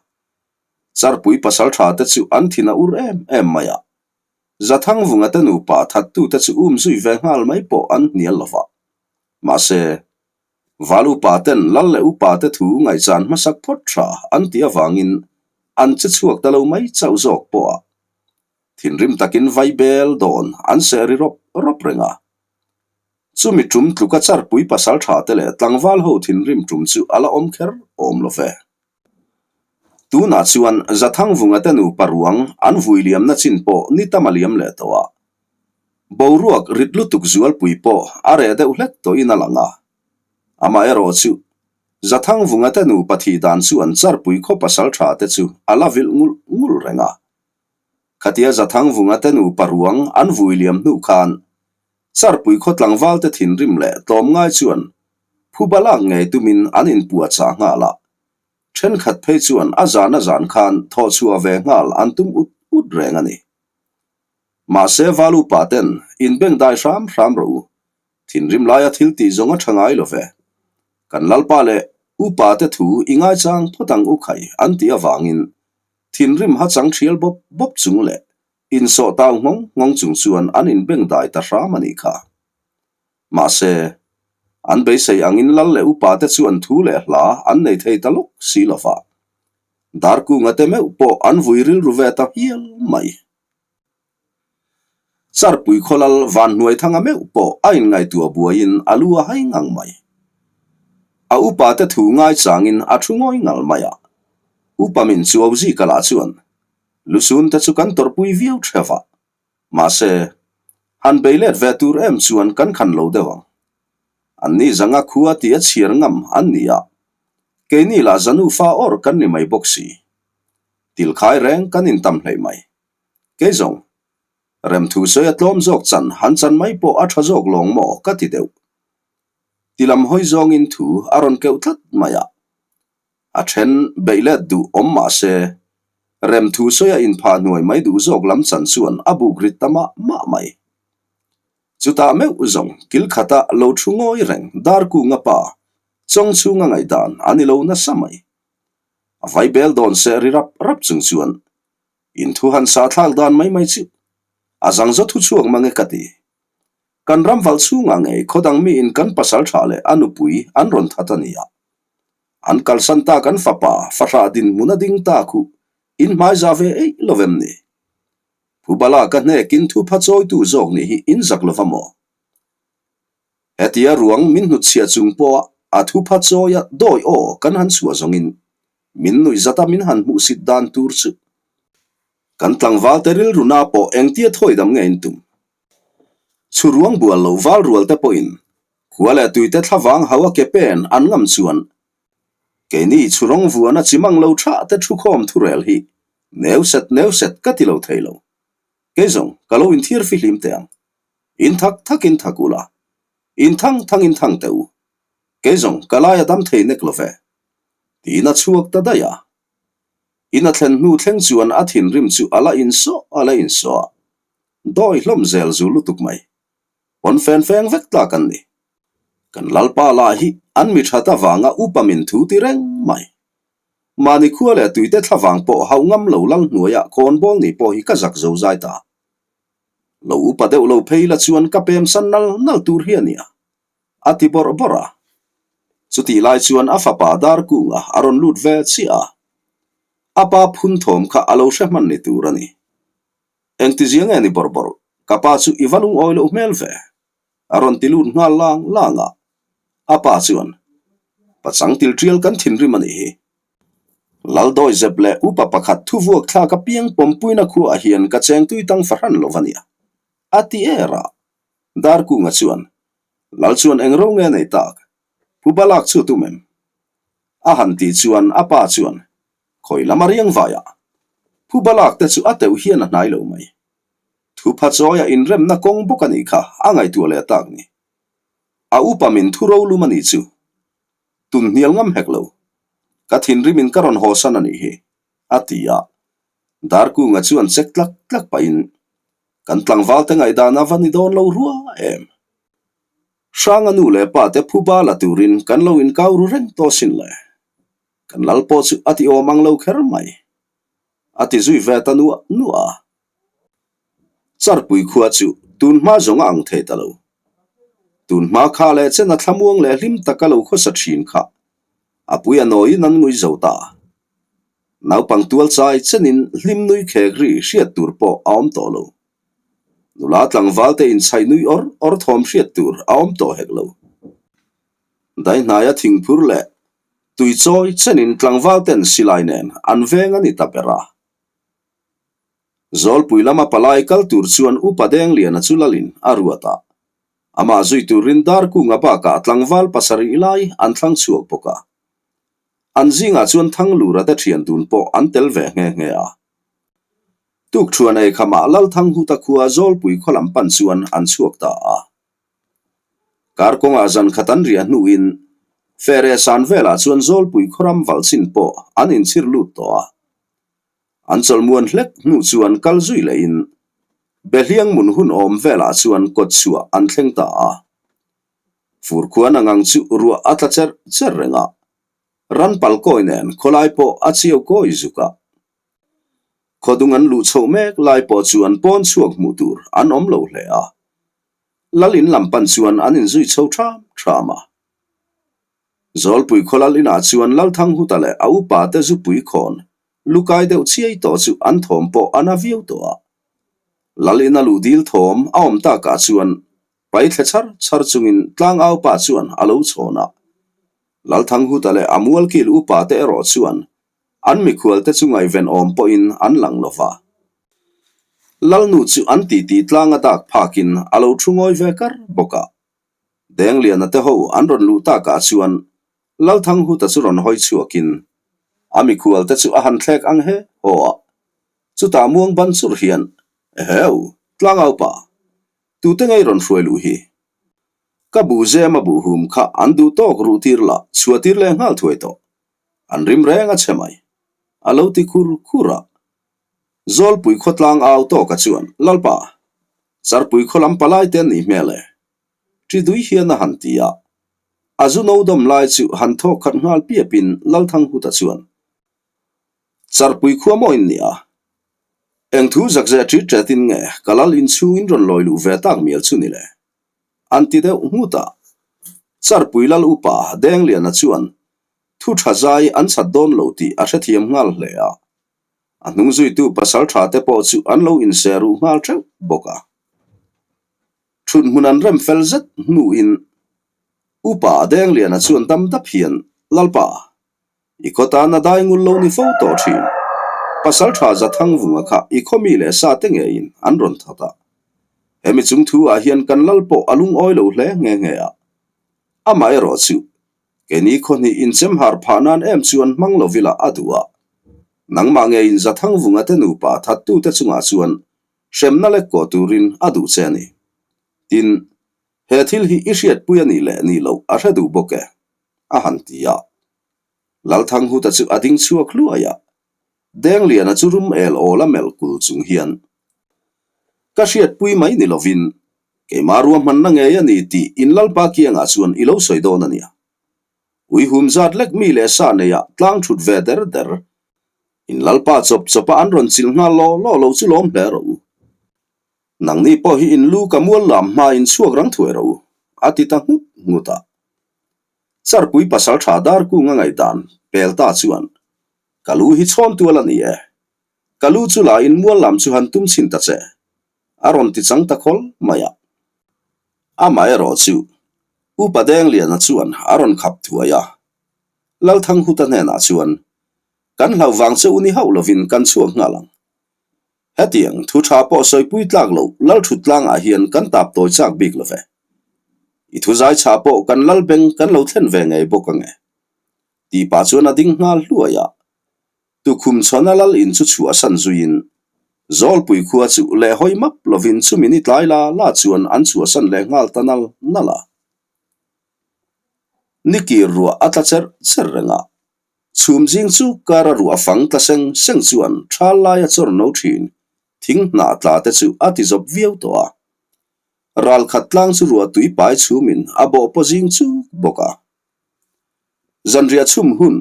Charpui pasaltha te chu an thin a ur em em mai a. Zathangvunga te nupa thattute chu um zui ve nghal mai pawh an hnial lo va. Mahse, Val upa ten lal leh upa te thu ngaihchan hmasak phawt tha an tih avangin an che chhuak ta lo mai chauh zawk pawh a thinrim takin vai bel dawn an seh ri rawp rawp reng a. Chumi tum tluka charpui pasal tha te leh tlangval ho thinrim tum chu a la awm kher awm lo ve. Tunah chuan Zathangvunga te nupa ruang an vui liamna chin pawh ni tam a liam leh tawh a. Boruak rit lutuk zualpui pawh a reh deuh hlek tawhin a lang a. Amaherawh chu, Zathangvunga te nupa thih dan chuan charpui khaw pasal tha te chu a la vilh ngulh ngulh reng a. Khatia Zathangvunga te nupa ruang an vui liam hnu khan Charpui khaw tlangval te thinrim leh tlawmngai chuan phuba lak ngei tumin an inpuahchah nghal a. Thenkhat phei chuan a zan a zan khan thawhchhuah ve nghal an tum ut ut reng a ni. Mahse val upa ten inbengdai hram hram rawh u. Thinrim laia thil tih zawng a tha ngai lo ve. Kan lalpa leh upa te thu i ngaichang phawt ang u khai an tih avangin thinrim ha chang thial bawp bawp chung leh Insawh tau nghawng nghawng chung chuan an inbengdai ta hram a nih kha. Mahse, an beisei angin lal leh upa te chuan thu leh hla an nei thei ta lawk si lo va. Darkunga te meuh pawh an vui rilru ve ta hial mai. Charpui khaw lal Vanhnuaithanga meuh pawh a inngaihtuah buaiin a lu a hai ngang mai. A upa te thu ngaichangin a thu ngawi ngal mai a. Upa min chuau zika lah chuan Lusun te chu kan tawrhpui viau theuh a, mahse, han bei let ve tur em chuan kan khan lo deuh ang. Anni zanga khua tih a chhiar ngam an ni a, keini lah zanu fa awr kan ni mai bawk si. Tilkhai reng kan intam hleih mai. Kei zawng, remthu sawi a tlawm zawk chan han chan mai pawh a tha zawk lawng maw ka ti deuh. Tilam hawi zawngin thu a rawn keuh tlat mai a. A then beih let duh awm mah se, remthu sawi a inphah hnuai mai duh zawk lam chan chuan a buk rit ta mah mah mai. Chutah meuh zawng kil khata lo thu ngawi reng Darkunga pa chawng chhunga ngaihdan a ni lo nasa mai. A vai bel dawn seh ri rap rap chung chuan inthu han sah thlak dan mai mai chu a zang zo thu chhuak mang e ka ti. Kan ram valh chhungah ngei khawdang miin kan pasal tha leh a nupui an rawn that a ni a. An kalsan ta kan fapa fahrah dinhmun a ding ta khuh in hmaiza ve eih lo vem ni? Phubala ka hnekin thupha chawitu zawk nih hi in zak lova maw? Hetia ruang min hnutchhiah chung pawha a thupha chawia dawi aw kan han chhuah zawngin. Min nuih zata min han hmuhsit dan tur chu. Kan tlangvalte rilru na pawh engtia thawi dam nge in tum? Chhuruang bual lo val rual te pawhin khua leh tuite thlavang hau a ke pen an ngam chuan keini chhurawng vuana chimang lo thah te thukhawm thurel hi neu set neu set ka ti lo thei lo. Kei zawng ka lo inthiar fihlim teh ang. In thak thak in thak ula, in thang thang in thang teh u. Kei zawng ka lai a dam thei nek lo ve. Tiin a chhuak ta daih a. In a thlen hnu thleng chuan a thinrim chu a la insawh a la insawh a. Dawi hlawm zel zu lutuk mai. Pawn fen feng vek tlak an ni. Kan Lalpa lah hi an mi that avanga upa min thu ti reng mai. Mahni khua leh tuite thlavang pawh hauh ngam lo lal hnuaiah khawnbawl nih pawh hi ka zak zo zai ta. Lo upa deuh lo phei la chuan ka pem san nal nal tur hi a nia. A ti bawrh bawrh a. Chutih lai chuan a fapa Darkunga a rawn lut ve chiah a. A pa phun thawm kha a lo hre hman ni tur a ni. Engtizia nge ni bawrh bawrh, ka pa chu i va lungawi loh hmel ve. A rawn ti lut nghal lang lang a. A pa chuan, Pachang til tial kan thinrim a nih hi. Laldawi zep leh upa pakhat thuvuak thlak apiang pawmpuina khuaah hian ka cheng tui tang fahran lo va nia. A ti er a. Darkunga chuan, Lal chuan eng ro nge nei tak? Pu Balak chu tum em? A han tih chuan a pa chuan, Khawi lama riang vaiah? Pu Balak te chu a teuh hian a hnai lo mai. Thupha chawia inremna kawng bawk a nih kha a ngaihtuah leh tak ni. A upa min thu ro lum a nih chu. Tun hnial ngam hek lo. Ka thinrimin ka rawn hawsan a nih hi, a ti a. Darkunga chuan chek tlak tlak pahin, Kan tlangvalte ngaihdan a va ni dawn lo rua em? Hranga nu leh pa te phuba la turin kan lo inkau ru reng tawh sin le. Kan lal pawh chu a ti awm ang lo kher mai. A ti zui ve ta nuah nuah a. Charpui khua chu tun hma zawng a ang thei ta lo. Tun hma kha leh chen a thlamuang leh hlim taka lo khawsa thin kha a pui a nawiin an ngui zo ta. Naupang tual chai chenin hlim nui khek ri hriat tur pawh a awm tawh lo. Nula tlangval te inchhaih nui awr awr thawm hriat tur a awm tawh hek lo. Daihnaia thingphur leh tui chawi chenin tlangval ten silai nen an veng a ni ta ber a. Zawlpui lama palai kal tur chuan Upa Dengliana chu lalin a ruat a. Amah zui turin Darkunga bakah tlangval pasarih lai an thlang chhuak bawk a. An zingah chuan Thanglura te thian dun pawh an tel ve nghe nghe a. Tukṭhuan ei khamah Lalthanghuta khua Zawlpui khaw lam pan chuan an chhuak ta a. Kar kawngah zan khat an riah hnuin Fere san velah chuan Zawlpui khaw ram valh chin pawh an inchhir lut tawh a. An chawlhmuan hlek hnu chuan kal zui lehin Behliang mun hun awm velah chuan kawt chhuah an thleng ta a. Fur khuan ang ang chu ruah a tla cher cher reng a, ran pal kawi nen khawlai pawh a chiau kawi zuk a. Khawdung an luh chhoh mek lai pawh chuan pawn chhuak hmuh tur an awm lo hle a. Lal in lam pan chuan an inzui chho ṭham ṭham a. Zawlpui khaw lal inah chuan Lalthanghuta leh a upa te zupui khawn lukai deuh chiai tawh chu an thawm pawh a na viau tawh a. Lal ina luh dil thawm a awm takah chuan pai thle char char chungin tlangau pa chuan a lo chhawn a. Lalthanghuta leh a mualkil upa te erawh chuan an mikhual te chu ngaihven awm pawhin an lang lo va. Lalnu chu an titi tlanga dak phakin a lo thu ngawi ve kar bawk a. Dengliana te ho an rawn luh takah chuan Lalthanghuta chu rawn hawi chhuakin a mikhual te chu a han thlek ang he haw a. Chutah muang ban churh hian, Eheu, tlangaupa, tute ngei rawn hruai luh hi? Ka buh zem a buh hum kha an duh tawk ruh tir la chhuah tir leh nghal thuai tawh. An rim reng a che mai. A lo ti khur khur a. Zawlpui khawtlang au tawka chuan, Lalpa, Charpui khaw lam palai te an nih hmel e. Ṭi dui hian a han ti a. A zu no dawm lai chu han thawk khat nghal piapin Lalthanghuta chuan, Charpui khua maw in nia? Eng thu zakzeh ṭi ṭetin nge ka lal inchhung in rawn lawi luh ve tak mial chu ni le? An ti deuh nghut a. Charpui lal upa Dengliana chuan thu ṭha zai an chhat dawn lo tih a hrethiam nghal hle a. A hnung zuitu pasal ṭha te pawh chu an lo inse ruh nghal ṭeuh bawk a. Ṭhut hmun an rem fel zet hnuin Upa Dengliana chuan dam dap hian, Lalpa! I khaw tana dai ngul lo ni fo tawh thin. Pasaltha Zathangvunga kha i khaw mi leh sa te ngeiin an rawn that a. Hemi chung thu ah hian kan lal pawh a lungawi lo hle nghe nghe a. Amaherawh chu, keini khaw hnih inchem har phah nan em chuan hmang lo vila a duh a. Nangmah ngeiin Zathangvunga te nupa thattute chungah chuan hremna lek kawh turin a duh che a ni. Tin, he thil hi i hriatpui a nih leh nih loh a hre duh bawk e, a han ti a. Lalthanghuta chu a ding chhuak hluai a, Dengliana chu rum el awl a melh kul chung hian, Ka hriatpui mai ni lovin, keimah ruahmanna ngei a ni tih in Lalpa kiangah chuan i lo sawi dawn a nia. Uihum zat lek mi leh sa neia tlang thut ve der der, in Lalpa chawp chawpa an rawn chilh nghal law law lo chu lawm hle rawh u. Nangni pawh hi in lu ka mual lam hma in chhuak rang thuai rawh u, a ti ta nghut nghut a. Charpui pasaltha Darkunga ngaihdan pel ta chuan, Ka lu hi chhawn tual a ni e. Ka lu chu la in mual lam chu han tum chhin ta che, a rawn ti chang ta khawl mai a. Amaherawh chu Upa Dengliana chuan a rawn khap thuai a. Lalthanghuta hnenah chuan, Kan hlauh vang che u ni hauh lovin kan chhuak nghal ang. Hetiang thu tha pawh sawipui tlak loh lal thut tlangah hian kan tap tawi chak bik lo ve. I thu zai chhah pawh kan lal beng kan lo thlen ve ngei bawk ange. Tih pah chuan a ding nghal hluai a. Tukhum chhawna lal in chu chhuah san zuiin Zawlpui khua chu leh hawi map lovin chumi ni tlai la la chuan an chhuah san leh nghal ta nal nal a. Ni kir ruah a tla cherh cherh reng a. Chhum zing chu kara ruah fang tla seng seng chuan thal laia chawr no thin thing hnah tla te chu a ti zawp viau tawh a. Ral khat tlang chu ruah tui pai chhumin a bawh paw zing chuk bawk a. Zanriah chhum hun,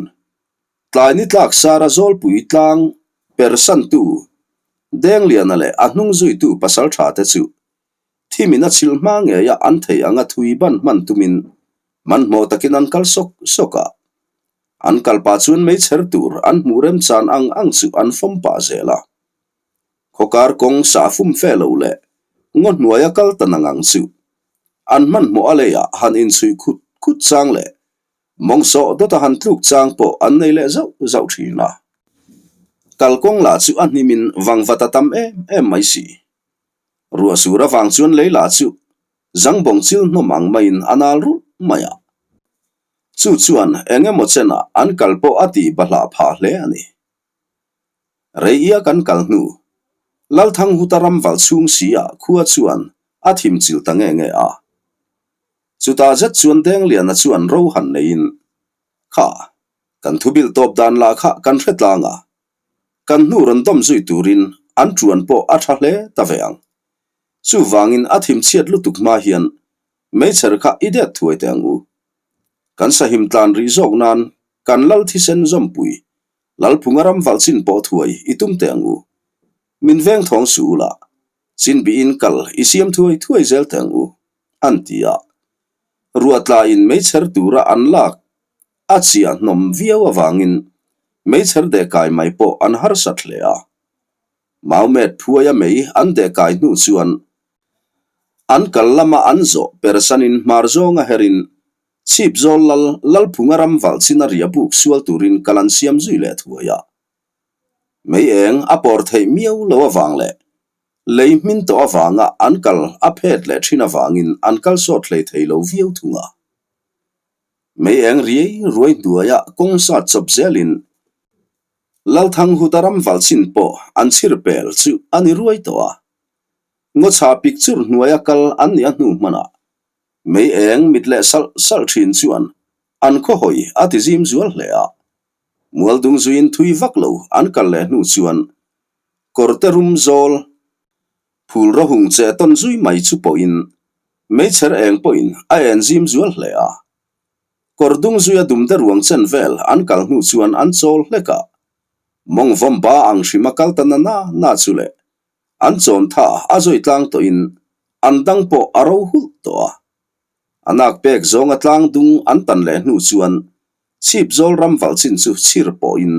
tlai ni tlak sara zawlpui tlang persantu Dengliana leh a hnung zuitu pasaltha te chu thimin a chhilh hma ngeia an thei anga thui ban hman tumin hmanhmawh takin an kal sawk sawk a. An kal pah chuan meichher tur an hmuh remchan ang ang chu an fawm pah zel a. Khawkar kawng sah fum fe lo leh ngaw hnuaia kal ta nang ang chu an hmanhmawh a leiah han inchhui khut khut chang leh mawng sawh dawta han tluk chang pawh an nei leh zauh zauh thin a. Kalkawng lah chu a hnimin vangvat a tam em em mai si. Ruah sur avang chuan lei lah chu zangbawng chil hnawm ang maiin a nal rulh mai a. Chu chuan eng emaw chenah an kal pawh a tih bahlah phah hle a ni. Rei ia kan kal hnu, Lalthanghuta ram valh chhung si ah khua chuan a thim chilh ta nge nge a. Chutah zet chuan Dengliana chuan ro han neiin, Kha, kan thubilh tawp dan lah kha kan hre tlang a, kan hnu rawn dawm zui turin an ṭuan pawh a ṭha hle ta ve ang. Chuvangin a thim chhiat lutuk hma hian meichher kha i det thuai teh ang u. Kan sahim tlan rih zawk nan kan lal thisen zawmpui Lalphunga ram valh chin pawh thuai i tum teh ang u. Min veng thawng suh u la, chin bihin kal i siam thuai thuai zel teh ang u, an ti a. Ruah tlaiin meichher tura an lak a chiah hnawm viau avangin meichher dehkai mai pawh an harsat hle a. Maumet phuaia mei an dehkai hnu chuan an kal lama an zawh persanin hmar zawnga herin Chhip zawl lal Lalphunga ram valh chin a ria buk sual turin kal an siam zui leh thuai a. Mei eng a pawr theih miau lo avang leh lei hmin tawh avanga an kal a phet leh thin avangin an kal sawt hlei thei lo viau thung a. Mei eng riai ruai hnuaia kawng sat chawp zelin Lalthanghuta ram valh chin pawh an chhir pel chu a ni ruai tawh a. Ngawchha pik churh hnuaia kal an nih a hnu hmanah Mei eng mit leh salh salh thin chuan an khawhawi a ti zim zual hle a. Mualdung zuiin thui vak lo an kal leh hnu chuan kawrte rum zawl phul rawhung che tawn zui mai chu pawhin meichher eng pawhin a en zim zual hle a. Kawr dung zuia dumte ruang chen vel an kal hnu chuan an chawl hlek a. Mawng vawm ba ang hrima kal ta na na na chu le An chawn tha a zawi tlang tawhin an dang pawh a ro hulh tawh a. A nak pek zawnga tlang dung an tan leh hnu chuan chhip zawl ram valh chin chu chhir pawhin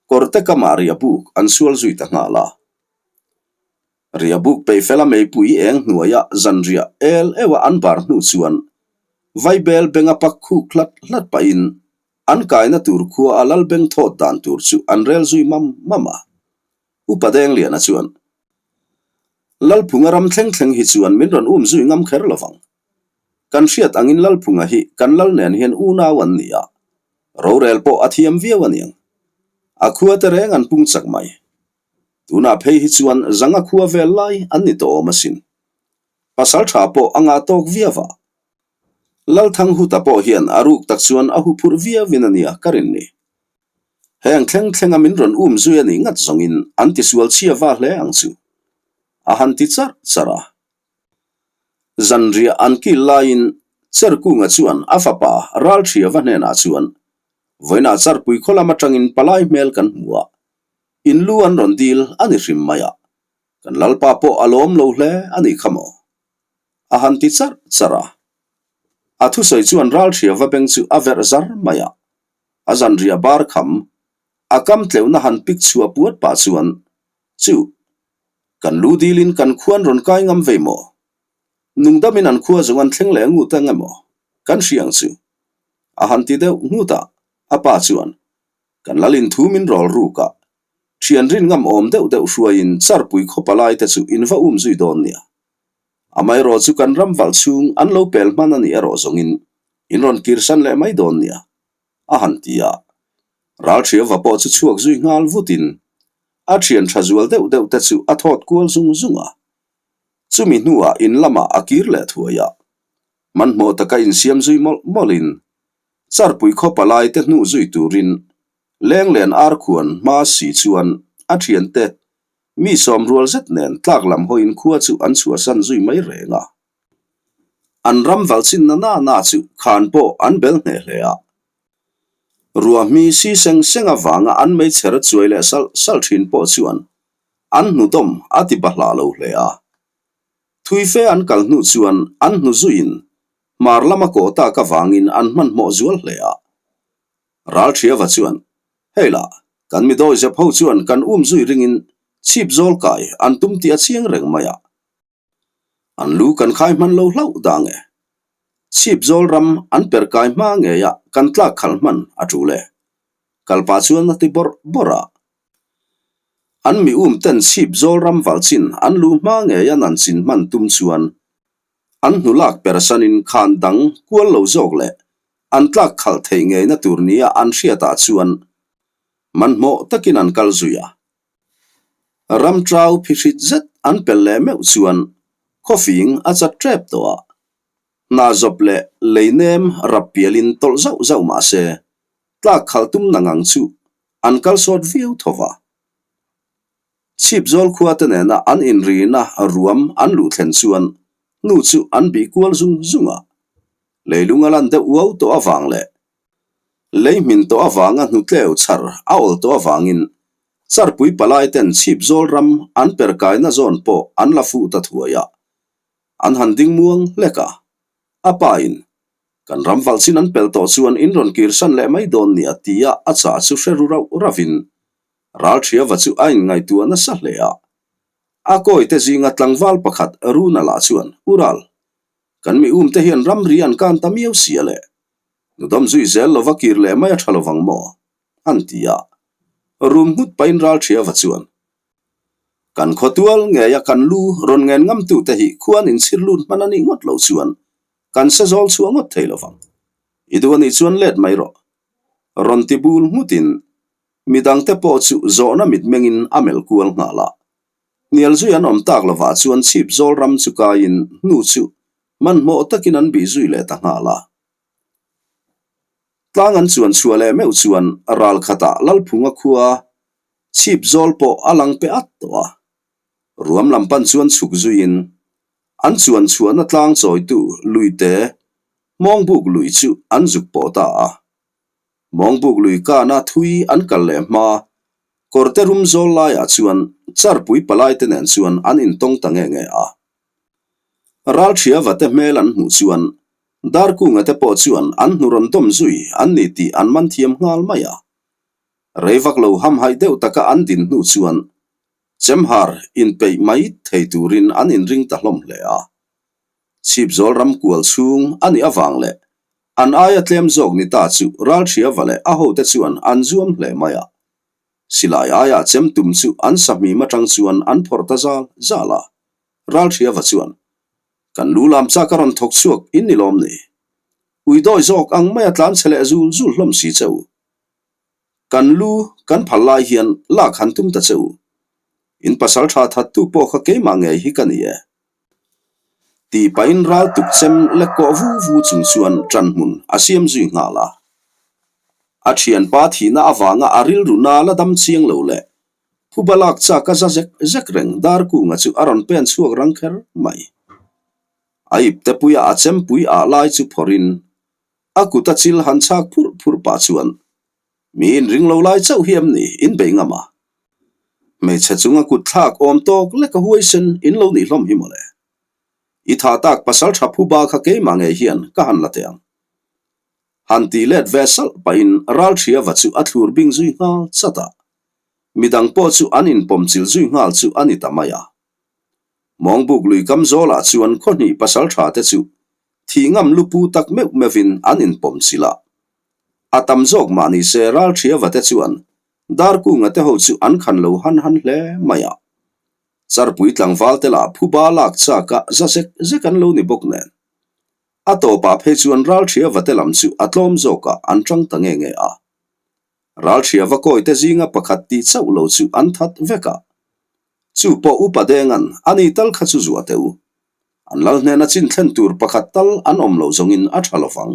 kawrte kamah riahbuk an sual zui ta nghal a. Riahbuk peihfela meipui eng hnuaia zanriah el euha an bar hnu chuan vaibel benga pak khuk hlat hlat pahin. An kaina tur khua a lal beng thawt dan tur chu an rel zui mam mam a. Upa Dengliana chuan, Lalphunga ram thleng thleng hi chuan min rawn um zui ngam kher lo vang. Kan hriat angin Lalphunga hi kan lal nen hian unau an ni a, rorel pawh a thiam viau a niang. A khua te reng an pung chak mai. Tunah phei hi chuan zanga khua vel lai an ni tawh awm asin. Pasal tha pawh a ngah tawk viau a. Lalthanghuta pawh hian a ruk tak chuan a huphurh viauin a nia ka rin ni. Heng thleng thlenga min rawn um zui a nih ngat zawngin an tisual chhia va hle ang chu. A han ti charh charh a. Zanriah an kil laiin Cherkunga chuan a fapa Ralṭhiava hnenah chuan, Vawiinah Charpui khaw lam aṭangin palai hmel kan hmu a, in lu an rawn dil a ni hrim mai a, kan lalpa pawh a lawm lo hle a nih kha maw? A han ti charh charh a. A thusawi chuan Ralṭhiava beng chu a verh zar mai a. A zanriah bar kham, a kam tleuhna han pik chhuah puat pah chuan, Chu, kan lu dilin kan khuan rawn kai ngam vei maw? Nungdamin an khua zawng an thleng leh ngut ang emaw? Kan hria ang chu. A han ti deuh ngut a, a pa chuan, Kan lalin thu min rawl ruk a, thian rin ngam awm deuh deuh hruaiin charpui khaw palai te chu in va um zui dawn nia. Amaherawh chu kan ram valh chhung an lo pel hman a nih erawh zawngin in rawn kirsan leh mai dawn nia, a han ti a. Ralṭhiauva pawh chu chhuak zui nghal vutin a ṭhian ṭha zual deuh deuh te chu a thawt kual zung zung a. Chumi hnuah in lamah a kir leh thuai a. Hmanhmawh taka insiam zui mawlh mawlhin Charpui khaw palai te hnuh zui turin Lenglen arkhuan hma si chuan a ṭhiante Mi sawm rual zet nen tlak lam hawiin khua chu an chhuahsan zui mai reng a. An ram valchinna na na chu khan pawh an bel hneh hle a. Ruahmi si seng seng avanga an meichher chuai leh salh salh thin pawh chuan an hnudawm a ti bahlah lo hle a. Thui fe an kal hnu chuan an hnu zuiin hmar lama kawh tak avangin an hmanhmawh zual hle a. Ralṭhiava chuan, Hei lah, kan mi dawizep ho chuan kan um zui ringin chhip zawl kai an tum tih a chiang reng mai a. An lu kan khai hman lo hlauh dang e. Chhip zawl ram an per kai hma ngei a kan tlak khalh hman a tul e. Kalpa chuan a ti bawrh bawrh a. An mi um ten chhip zawl ram valchin an lu hma ngei a nan chin hman tum chuan an hnu lak persanin khan dang kual lo zawk leh an tlak khalh theih ngeina tur nia an hriatah chuan manhmawh takin an kal zui a. Ram ṭau phihrit zet an pel leh meuh chuan khawfing a chat ṭep tawh a, hna zawp leh lei nem rap pialin tawlh zauh zauh mah se tlak khalh tum na ngang chu an kal sawt viau tho va. Chhipzawl khua te nena an inrina ruam an luh thlen chuan hnu chu an bih kual zung zung a. Leilung a lan deuh uau tawh avang leh lei hmin tawh avanga hnutleu chhar a awl tawh avangin Charpui palai ten Chhipzawl ram an perkaina zawn pawh an la fuh ta thuai a. An han ding muang hlek a. A pa in, Kan ram valchin an pel tawh chuan in rawn kirsan leh mai dawn nia tia a chah chu hre ru rauh rauhin Ralṭhiava chu a inngaihtuah nasa hle a. A kawite zinga tlangval pakhat Runa lah chuan, U Ral, kan mi umte hian ramri an kan ta miau si a le. Nudawm zui zel lova kir leh mai a ṭha lovang maw? an ti a. Rum nghut pahin Ralṭhiava chuan, Kan khawtual ngeia kan lu rawn ngen ngamtute hi khuan inchhir lut hman a nih ngawt lo chuan kan se zawl chhuah ngawt thei lovang. I duh a nih chuan let mai rawh. Rawn ti bul nghutin Midangte pawh chu zawhna mitmengin a melh kual nghal a. Hnial zui an awm tak lovah chuan chhip zawl ram chu kaiin hnu chu hmanhmawh takin an bih zui leh ta nghal a. Tlang an chuan chhuah leh meuh chuan ral khatah Lalphunga khua chhip zawl pawh a lang pe at tawh a. Ruam lam pan chuan chhuk zuiin an chuan chhuahna tlang chawitu luite Hmawngbuk lui chu an zuk pawh ta a. Mawngbuk lui kana thui an kal leh hma, kawrte rum zawl laiah chuan charpui palai te nen chuan an intawng ta nge nge a. Ralṭhiava te hmel an hmuh chuan Darkunga te pawh chuan an hnu rawn dawm zui an ni tih an man thiam nghal mai a. Rei vak lo hamhaih deuh taka an din hnu chuan chemhar inpeih mai thei turin an inring ta hlawm hle a. Chhipzawl ram kual chhung a nih avang leh. An aia tlem zawk ni ta chu Ralhriava leh a hote chuan an zuam hle mai a. Silai aia chem tum chu an sahmim atang chuan an phawrh ta zal zal a. Ralhriava chuan, Kan lu lam chak a rawn thawk chhuak in ni lawm ni? Ui dawi zawk ang maia tlan chhe leh zul zul hlawm si che u. Kan lu kan phal lai hian lak han tum ta che u. In pasal tha thattu pawh kha keimah ngei hi ka ni e. Tih pahin ral tuk chem lek kawh vu vu chung chuan ṭan hmun a siam zui nghal a. A ṭhianpa thihna avanga a rilru na la dam chiang lo leh phuba lak chak a za zek zek reng Darkunga chu a rawn pen chhuak rang kher mai. A ipte puia a chempui ah lai chu phawrhin a kut a chil han chhak phurh phurh pah chuan Mi inring lo lai chauh hi em ni in bei ngam a? Hmeichhe chunga kut thlak awm tawk lek a huaisen in lo nih hlawm hi mawle. I tha tak pasal tha phuba kha keimah ngei hian ka han la teh ang. Han tih let ve salh pahin Ralthriava chu a thlur bing zui nghal chat a. Midang pawh chu an inpawm chil zui nghal chu a ni ta mai a. Mawngbuk lui kam zawlah chuan khawhnih pasal tha te chu thih ngam lupu tak meuh meuhin an inpawm chil a. A tam zawk mah ni se Ralthriava te chuan Darkunga te ho chu an khan lo han han hle mai a. Charpui tlangval te lah phuba lak chak a za zek zek an lo ni bawk nen. A tawpah phei chuan Ralthriava te lam chu a tlawm zawkah an tang ta nge nge a. Ralthriava kawi te zinga pakhat tih chauh lo chu an that vek a. Chu pawh upa Denga'n a ni tal kha chu zuah teh u. An lal hnena chin thlen tur pakhat tal an awm loh zawngin a tha lovang,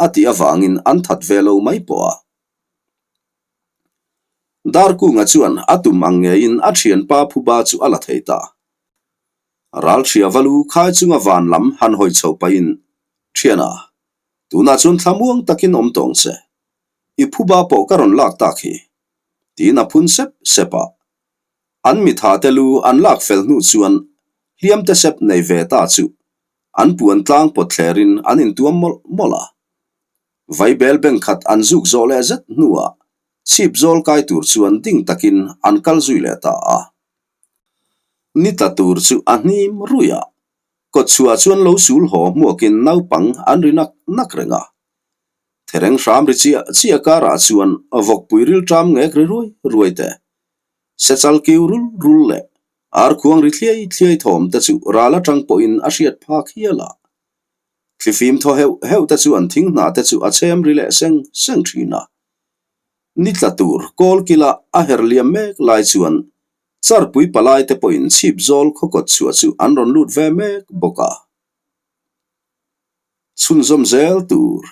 a tih avangin an that ve lo mai pawh a. Darkunga chuan a tum ang ngeiin a thianpa phuba chu a la thei ta. Ralthriava lu khai chunga van lam han hawi chho pahin, Thiana, tunah chuan thlamuang takin awm tawng che. I phuba pawh ka rawn lak tak hi, tiin a phun sep sep a. An mitha te lu an lak fel hnu chuan hliam te sep nei ve ta chu an puan tlang pawt thlerin an intuam mawlh mawlh a. Vaibel bank khat an zuk zawh leh zet hnuah chhip zawl kai tur chuan ding takin an kal zui leh ta a. Ni tla tur chu a hnim ruih a, kawtchhuah chuan lo sul haw hmuakin naupang an ri nak nak reng a. Thereng hram ri chiah chiah karah chuan vawkpui rilṭam ngek ri ruai ruai te, sechal kiu rul rul leh arkhuang ri thliai thliai thawm te chu ral atang pawhin a hriat phak hial a. Thlifim thaw heuh heuh te chuan thing hnah te chu a chhem ri leh seng seng thin a. Ni tla tur kawl kila a her liam mek lai chuan charpui palai te pawhin chhip zawl khawkawt chhuah chu an rawn lut ve mek bawk a. Chhunzawm zel tur.